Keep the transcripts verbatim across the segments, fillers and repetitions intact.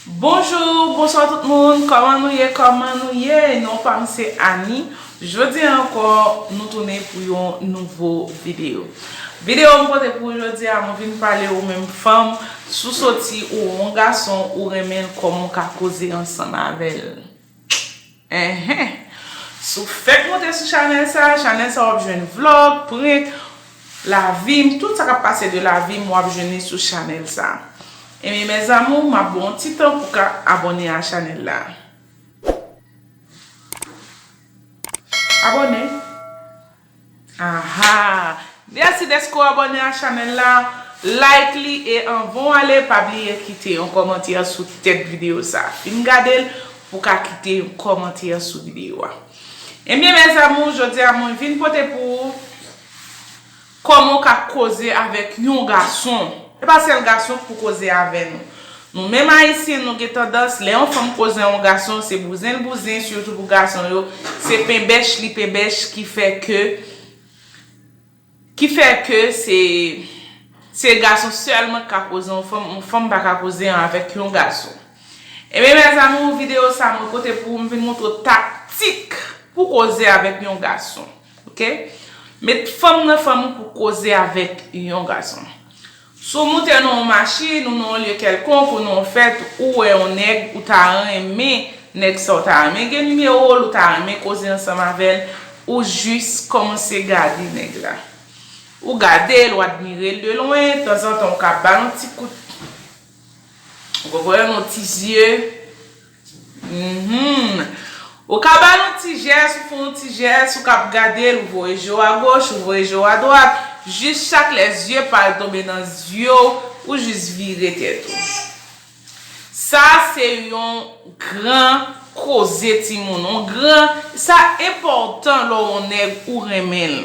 Bonjou, bonswa tout moun, kòman nou ye, kòman nou ye? Non pa m se Annie. Jodi a ankò, nou tounen pou yon nouvo videyo. Videyo m pote pou ou jodi a, mwen vin pale ou menm fanm, si w soti ou yon gason, ou renmen l, kòman w ka koze ansanm avè l. Enhen. Si w fèk monte sou chanèl sa, chanèl sa w ap jwenn vlog, prank, lavi m, tout sa k ap pase de lavi m w ap jwenn li sou chanèl sa. Ebyen mes amours, m ap ba w yon ti tan pou w ka abòne a chanèl la. Abòne. Aha! Mèsi dèske w abòne a chanèl la. Like li e anvan w ale, pa bliye kite yon kòmantè sou tèt videyo sa. Fin gade l pou w ka kite yon kòmantè sou videyo a. Ebyen mes amours, jodi a mwen vin pote pou ou kòman w ka koze avèk yon gason. E pa sèl gason k pou koze avè nou. Nou menm ayisyen, nou gen tandans, lè yon fanm koze a yon gason, se bouzen l bouzen, sitou pou gason yo, se penbèch li penbèch ki fè ke, ki fè ke se, se gason sèlman k ka koze yon fanm, yon fanm pa ka koze avèk yon gason. Ebyen mes amours, videyo sa mwen pote pou ou, m vin montre w taktik pou koze avèk yon gason. Ok? Met fanm nan fanm ou pou koze avèk yon gason. Si w moute nan yon machin ou nan yon lye kèlkonk ou nan yon fèt, ou wè yon nèg ou ta renmen, nèg sa w ta renmen gen nimewo l, ou ta renmen koze ansanm avè l, ou jis kòmanse gade nèg la. Ou gade l, w admire l de lwen, tanzantan ou ka ba l yon ti kout, ou ka voye l yon ti zye. Mhm. Ou ka ba l yon ti jès, ou fè yon ti jès, ou ka ap gade l, ou voye je w agoch, ou voye je w adwat, jis chak lè zye pa l tonbe nan zye w, ou jis vire tèt ou. Sa se yon gran koze timoun, yon gran, sa enpòtan lè w yon nèg ou renmen l.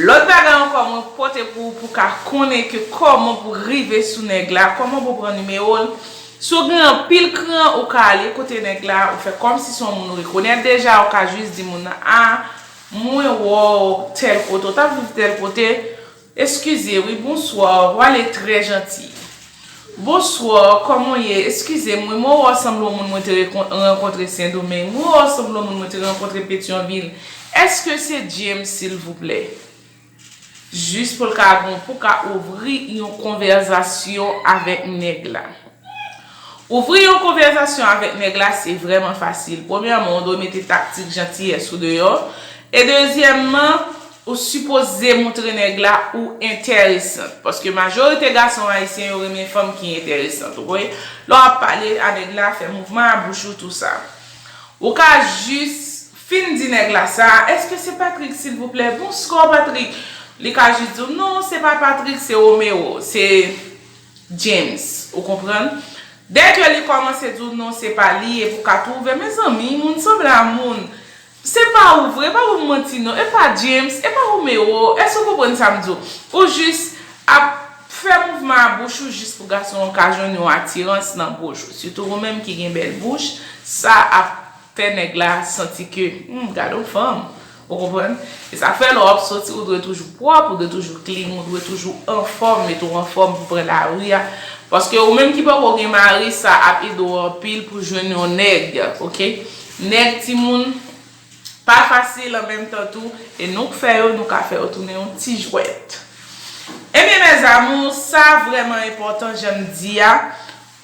Lòt bagay ankò mwen pote pou ou pou ka konnen ke kòman pou rive sou nèg la, kòman pou pran nimewo l. Si w gen anpil kran, ou ka ale kote nèg la, ou fè kòmsi se yon moun ou rekonèt deja, ou ka jis di moun nan, a, mwen wè w tèl kote, ou t ap viv tèl kote, eskize wi, bonswa, w ale trè janti. Bonswa, kòman w ye? Eskize m wi, mwen wè w sanble yon moun mwen te rekon- rankontre Sendomeng. Mwen wè w sanble yon moun mwen te rankontre Petyonvil. Èske se James, silvouplè? Jis pou l ka gen, pou ka ouvri yon konvèzasyon avèk nèg la. Ouvri yon konvèzasyon avèk nèg la, se vrèman fasil. Premyèman, ou dwe mete taktik jantiyès ou deyò. E dezyèmman, ou sipoze montre nèg la ou enteresan. Paske majorite gason ayisyen yo renmen fanm ki enteresan, ou konprann? Lè w ap pale a nèg la, fè mouvman a bouch ou, tou sa. Ou ka jis fin di nèg la sa, èske se Patrick, silvouplè? Bonswa, Patrick. Li ka jis di w, non, se pa Patrick, se Romeo, se James. Ou konprann? Dèke li kòmanse di w non, se pa li, epi w ka twouve, mezanmi, moun sanble a moun. Se pa ou vre, pa pou m manti non. E pa James, e pa Romeo. Èske w konprann sa m di w? Ou jis ap fè mouvman a bouch ou jis pou gason an ka jwenn yon atirans nan bouch ou. Sitou ou menm ki gen bèl bouch, sa ap fè nèg la santi ke, hmm, gade yon fanm. Ou konprann? E sa k fè lè w ap soti, ou dwe toujou pwòp, ou dwe toujou clean, ou dwe toujou anfòm, mete w anfòm pou pran lari a. Paske ou menm ki poko gen mari, sa ap ede w anpil pou jwenn yon nèg, oke? Nèg, timoun, pa fasil an menm tan tou, e nou k fè yo, nou ka fè yo tounen yon ti jwèt. Ebyen, mes amours, sa vrèman enpòtan, jan m di a,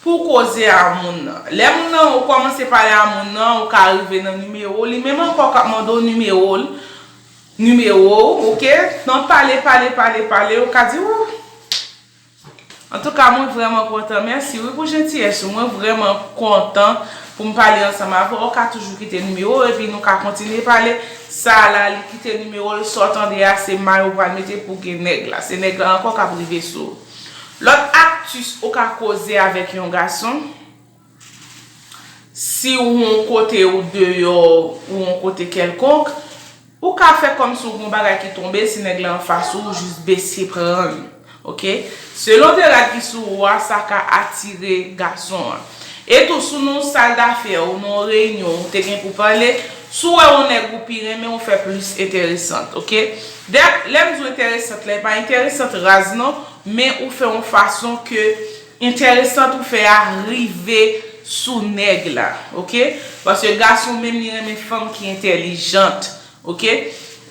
pou koze a moun nan. Lè moun nan, ou kòmanse pale a moun nan, ou ka rive nan nimewo, li menm ankò k ap mande w nimewo l, nimewo w, oke? Nan pale, pale, pale, pale, ou ka di, ou, Antouka, mwen vrèman kontan. Mèsi, wi, pou jantiyès ou. Mwen vrèman kontan pou m pale ansanm avè w. Ou ka toujou kite nimewo w, epi nou ka kontinye pale. Sa a la, li kite nimewo l, sa w tande a, se may ou pral mete pou gen nèg la. Se nèg la ankò k ap rive sou ou. Lòt aktis ou ka koze avèk yon gason, si w yon kote ou deyò, ou yon kote kèlkonk, ou ka fè kòmsi w gen yon bagay ki tonbe, si nèg la anfas ou, ou jis bese pran l. Oke? Selon de rad ki sou ou a, sa ka atire gason an. E tou, si w nan yon sal dafè, ou nan yon reyinyon, ou te gen pou pale, si w wè yon nèg ou pi renmen, ou fè plis enteresant. Oke? Dèk, lè m di w enteresant la, e pa enteresant raz non, men ou fè yon fason ke enteresan ou fè a rive sou nèg la, oke? Paske gason menm li renmen fanm ki entèlijant, oke?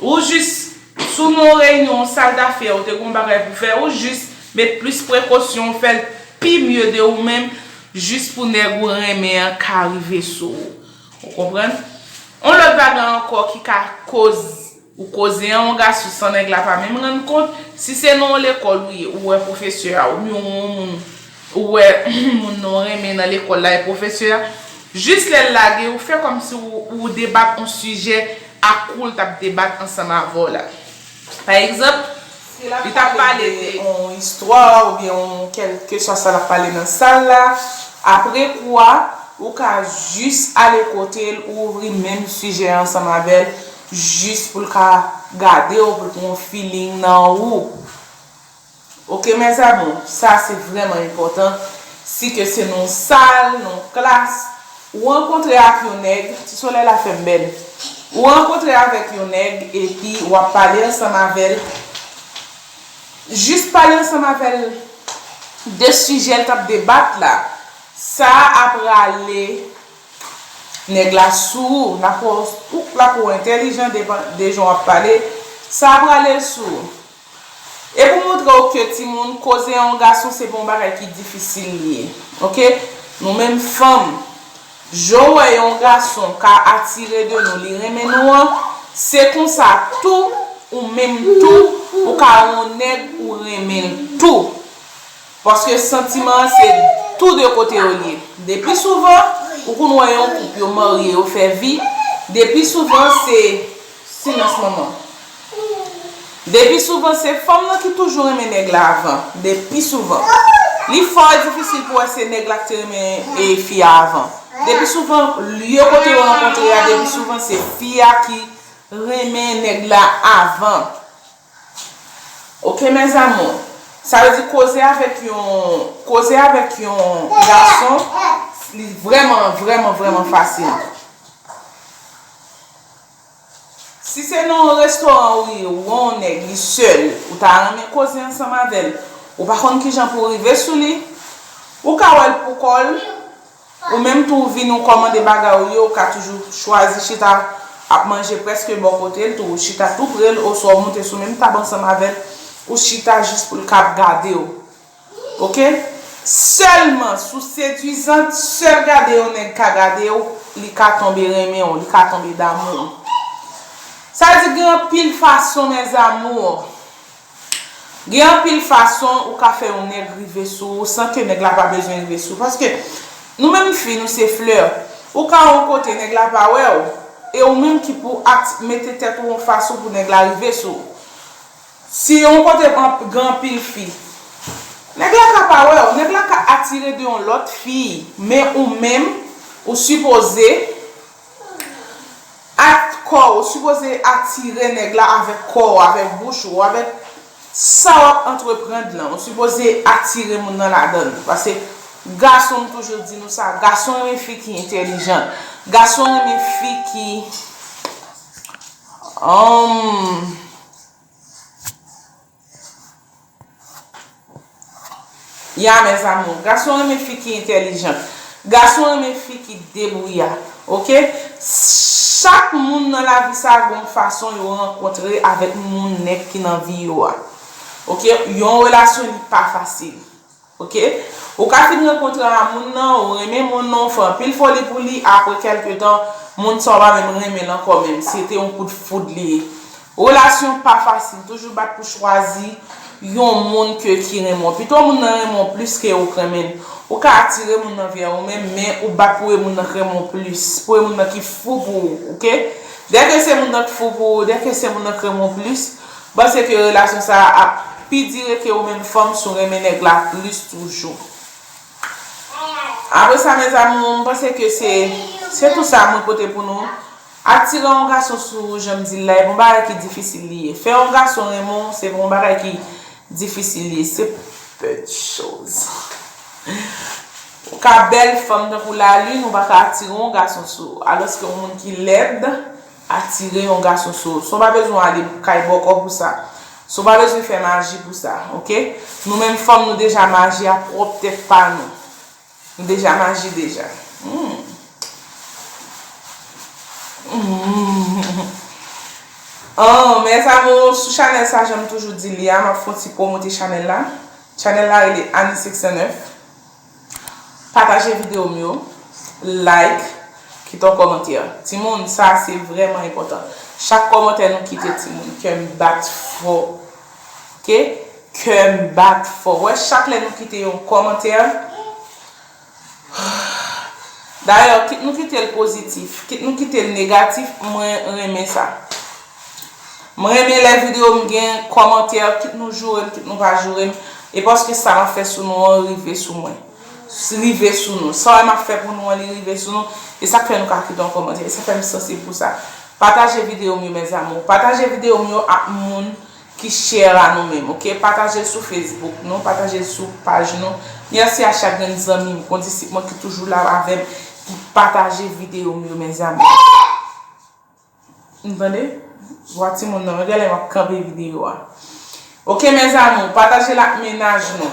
Ou jis, si w nan yon reyinyon, yon sal dafè, ou te gen yon bagay pou fè, ou jis met plis prekosyon, ou fè l pi mye de ou menm, jis pou nèg ou renmen an ka rive sou ou. Ou konprann? Yon lòt bagay ankò ki ka koz ou koze a yon gason san nèg la pa menm rann kont, si se nan yon lekòl ou ye, ou wè pwofesè a, oubyen yon moun, ou wè moun nan w renmen nan lekòl la e pwofesè a, jis lè l lage, ou fè kòmsi ou, ou debat yon sijè ak ou l t ap debat ansanm avè w la. Pa egzanp, li t ap pale de yon istwa oubyen yon kèlkeswa sa l ap pale nan sal la, apre kou a, ou ka jis ale kote l, ou ouvri menm sijè a ansanm avè l, jis pou l ka gade w, pou l pran yon feeling nan ou. Oke, mes amours, sa se vrèman enpòtan. Si ke se nan yon sal, nan yon klas, ou rankontre ak yon nèg, ti solèy la fè m bèl. Ou rankontre avèk yon nèg, epi w ap pale ansanm avè l. Jis pale ansanm avè l de sijè l t ap debat la. Sa ap rale nèg la sou ou. L ap wè w, l ap wè w entèlijan de, de jan w ap pale. Sa ap rale l sou ou. E pou montre w ke timoun, koze a yon gason se pa yon bagay ki difisil li ye. Oke? Nou menm fanm, jan w wè yon gason ka atire de nou, li renmen nou an, se konsa tou, ou menm tou, ou ka wè yon nèg ou renmen l tou. Paske santiman an se tou de kote yo ye. Depi souvan, ou konn wè yon koup, yo marye, yo fè vi, depi souvan se, silans manman. Depi souvan se fanm nan ki toujou renmen nèg la avan. Depi souvan. Li fò difisil pou wè se nèg la ki te renmen e fi a avan. Depi souvan, lye kote yo rankontre a, depi souvan se fi a ki renmen nèg la avan. Oke, mes amours. Sa vle di koze avèk yon, koze avèk yon gason, li vrèman, vrèman, vrèman fasil. Si se nan yon restoran ou ye, ou wè yon nèg, li sèl, ou ta renmen koze ansanm avè l, ou pa konn kijan pou w rive sou li, ou ka wè l pou kò l, ou menm tou ou vini ou kòmande bagay ou yo, ou ka toujou chwazi chita ap manje prèske bò kote l tou, ou chita tou pre l, oswa ou moute sou menm tab ansanm avè l, ou chita jis pou l ka ap gade w. Oke? Sèlman, si w sedwizant, sèl gade yon nèg ka gade w, li ka tonbe renmen w, li ka tonbe damou w. Sa vle di gen anpil fason, mes amours. Gen anpil fason ou ka fè yon nèg rive sou ou san ke nèg la pa bezwen rive sou ou. Paske nou menm fi, nou se flè. Ou ka yon kote, nèg la pa wè w, e ou menm ki pou ak-, mete tèt ou yon fason pou nèg la rive sou ou. Si yon kote gen anpil fi, nèg la ka pa wè w, nèg la ka atire de yon lòt fi, men ou menm, ou sipoze ak kò w, ou sipoze atire nèg la avèk kò w, avèk bouch ou, avèk sa w ap antreprann lan, ou sipoze atire moun nan ladan l. Paske gason, m toujou di nou sa, gason renmen fi ki entèlijan, gason renmen fi ki, um, Ya, mes amours, gason renmen fi ki entèlijan. Gason renmen fi ki debouya. Oke? Chak moun nan lavi sa gen yon fason yo rankontre avèk moun nèg ki nan vi yo a. Oke? Yon relasyon li pa fasil. Oke? Ou ka fin rankontre a moun nan, ou renmen moun nan, ou fè anpil foli pou li, apre kèlke tan, moun sa w pa menm renmen l ankò menm. Se te yon kout foud li ye. Relasyon pa fasil, toujou bat pou chwazi yon moun ke ki renmen w. Pito moun nan renmen w plis ke ou k renmen l. Ou ka atire moun nan vè ou menm, men ou bat pou e moun nan k renmen w plis, pou e moun nan ki fou pou ou, oke? Dèke se moun nan k fou pou ou, dèke se moun nan k renmen w plis, m panse ke relasyon sa a ap pi dire ke ou menm fanm si w renmen nèg la plis toujou. Apre sa, mes amours, m panse ke se, se tou sa mwen pote pou nou. Atire yon gason sou ou, jan m di l la, e pa yon bagay ki difisil li ye. Fè yon gason renmen w, se pa yon bagay ki difisil li ye. Se peu de choses. Ou ka bèl fanm tankou lalin, ou pa ka atire yon gason sou ou. Alòske yon moun ki lèd, atire yon gason sou ou. San w pa bezwen ale kay bòkò pou sa. So, w pa bezwen fè maji pou sa, oke? Nou menm fanm, nou deja maji a pwòp tèt pa nou. Nou deja maji deja. Hmm. Hmm. Oh, mes amours, sou chanèl sa, jan m toujou di li a, m ap fè yon ti pwomote chanèl la. Chanèl la rele Annie six oh nine. Pataje videyo m yo, like, kite yon kòmantè. Timoun, sa se vrèman enpòtan. Chak kòmantè nou kite, timoun, kè m bat fò. Oke? Kè m bat fò. Wè, chak lè nou kite yon kòmantè, dayè, kit nou kite l pozitif, kit nou kite l negatif, mwen renmen sa. Mwen renmen lè videyo m gen kòmantè, kit nou joure m, kit nou pa joure m. E paske sa m ap fè sou nou an rive sou mwen. Rive sou nou. Sa w wè m ap fè pou nou an, li rive sou nou. E sa k fè nou ka kite yon kòmantè. E sa fè m sansib pou sa. Pataje videyo m yo, mes amours. Pataje videyo m yo ak moun ki chè a nou menm, oke? Pataje l sou Facebook nou, pataje l sou paj nou. Mèsi a chak grenn zanmi m, kondisip mwen ki toujou la avè m, ki pataje videyo m yo, mes amours. N tande? Vwa timoun nan, genlè m ap kanpe videyo a. Oke, mes amours, pataje l ak mennaj nou.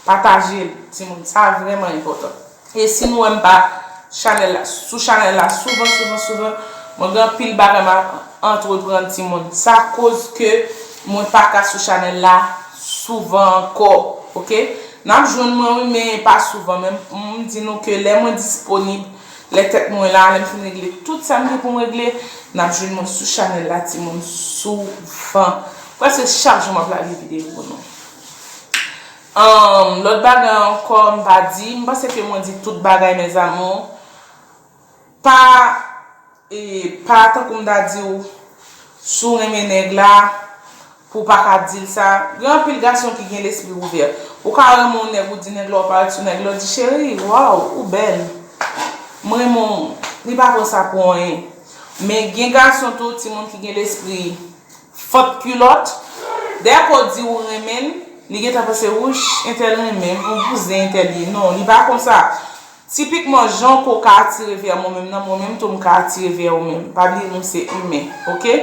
Pataje l, timoun. Sa vrèman enpòtan. E si nou wè m pa chanèl la, sou chanèl la souvan, souvan, souvan, mwen gen anpil bagay m ap antreprann, timoun. Sa koz ke mwen pa ka sou chanèl la souvan ankò, oke? N ap jwenn mwen, wi, men pa souvan. Men m di nou ke lè mwen disponib, lè tèt mwen la, lè m fin regle tout sa m gen pou m regle, n ap jwenn mwen sou chanèl la, timoun, souvan. Prèske chak jou m ap lage videyo pou nou. Ahn, lòt bagay ankò, m pa di, m panse ke mwen di tout bagay, mes amours. Pa, e, pa tankou m ta di w, si w renmen nèg la, pou w pa ka di l sa. Gen anpil gason ki gen lespri ouvè. Ou ka renmen yon nèg, ou di nèg la, ou parèt sou nèg la, ou di, cheri, waw, ou bèl. M renmen w. Li pa pran sa pou anyen. Men gen gason tou, timoun ki gen lespri fant kilòt. Dèyè ke w di ou renmen l, li gentan panse, wouch, entèl renmen m, yon bouzen entèl ye. Non, li pa konsa. Tipikman, jan ke w ka atire vè mwen menm nan, mwen menm tou m ka atire vè ou menm. Pa bliye, nou se imen, oke?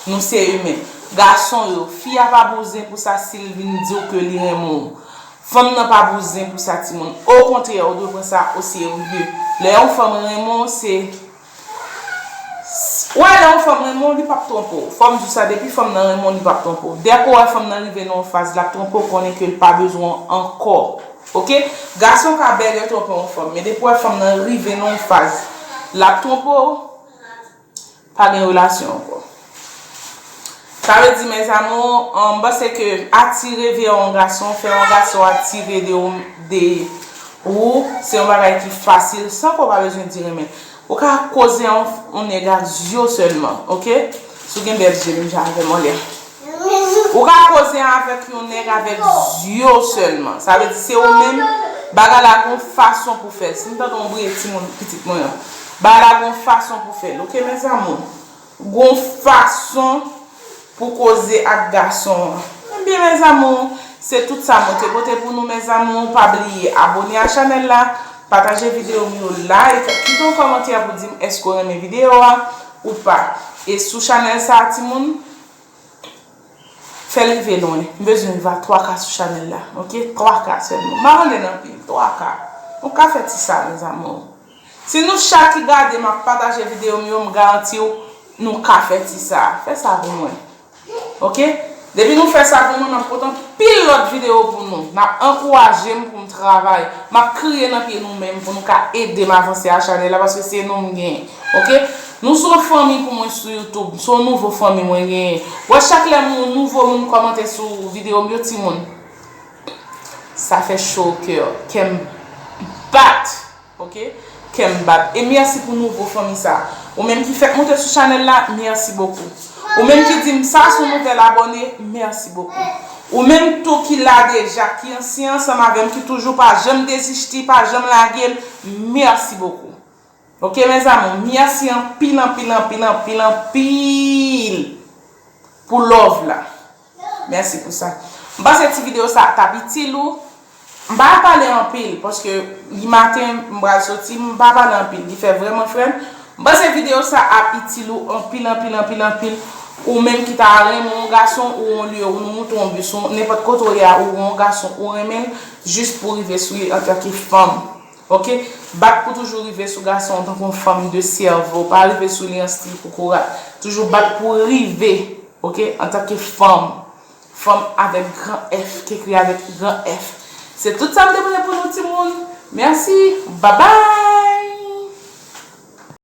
Nou se imen. Gason yo, fi a pa bouzen pou sa si l vin di w ke li renmen w. Fanm nan pa bouzen pou sa, timoun. Okontrè, ou dwe pran sa oserye. Lè yon fanm renmen w, se Wè, lè yon fanm renmen w, li p ap twonpe w. Fò m di w sa, depi fanm nan renmen w, li p ap twonpe w. Dèke w wè fanm nan rive nan yon faz, l ap twonpe w, konnen ke l pa bezwen w ankò. Oke? Gason ka bèlè twonpe yon fanm, men depi w wè fanm nan rive nan yon faz, l ap twonpe w, pa gen relasyon ankò. Sa vle di, mes amours, m panse ke atire vè yon gason, fè yon gason atire de ou, de ou, se yon bagay ki fasil, san ke w pa bezwen di renmen. Ou ka koze a yon, yon nèg ak zye w sèlman, oke? Si w gen bèl zye, menm jan avè m anlè. Ou ka koze avèk yon nèg avèk zye w sèlman. Sa vle di se ou menm, bagay la gon fason pou fè l. Si m tande yon bri timoun pitit mwen an, bagay la gon fason pou fè l, oke, mes amours? Gon fason pou koze ak gason an. Ebyen, mes amours, se tout sa mwen te pote pou nou, mes amours. Pa bliye abòne a chanèl la, pataje videyo m yo, like, kite yon kòmantè pou di m èske w renmen videyo a ou pa. E sou chanèl sa a, timoun, fè l rive lwen. M bezwen rive a twa K sou chanèl la, oke? Twa K sèlman. M pa mande n anpil, twa K. Nou ka fè ti sa, mes amours. Si nou chak ki gade m ap pataje videyo m yo, m garanti w, nou ka fè ti sa. Fè sa pou mwen. Oke? Depi nou fè sa pou mwen, m ap pote anpil lòt videyo pou nou. N ap ankouraje m pou m travay. M ap kriye nan pye nou menm pou nou ka ede m avanse a chanèl la, paske se nou m genyen. Oke? Nou se yon fanmi pou mwen sou YouTube. Se yon nouvo fanmi mwen genyen. Wè, chak lè yon nouvo moun kòmante sou videyo m yo, timoun, sa fè cho o kè. Kè m bat. Oke? Kè m bat. E mèsi pou nouvo fanmi sa. Ou menm ki fèk moute sou chanèl la, mèsi bokou. Ou menm ki di m sa se yon nouvèl abòne, mèsi bokou. Ou menm tou ki la deja, ki ansyen ansanm avè m, ki toujou pa janm dezisti, pa janm lage m, mèsi bokou. Oke, mes amours, mèsi anpil, anpil, anpil, anpil, anpil pou love la. Mèsi pou sa. M panse ti videyo sa t ap itil ou. M pa pale anpil, paske li maten, m pral soti, m pa pale anpil. Li fè vrèman frèt. M panse videyo sa ap itil ou anpil, anpil, anpil, anpil. Ou menm ki ta renmen yon gason, ou yon lye, ou nou moute yon bis, ou nenpòt kote w ye a, ou yon gason, ou renmen l, jis pou rive sou li antanke fanm. Ok? Bat pou toujou rive sou gason antanke yon fanm de sèvo. Pa rive sou li an stil kokorat. Toujou bat pou rive, ok? Antanke fanm. Fanm avèk gran F, k ekri avèk gran F. Se tout sa m te pote pou nou, timoun. Mèsi. Babay!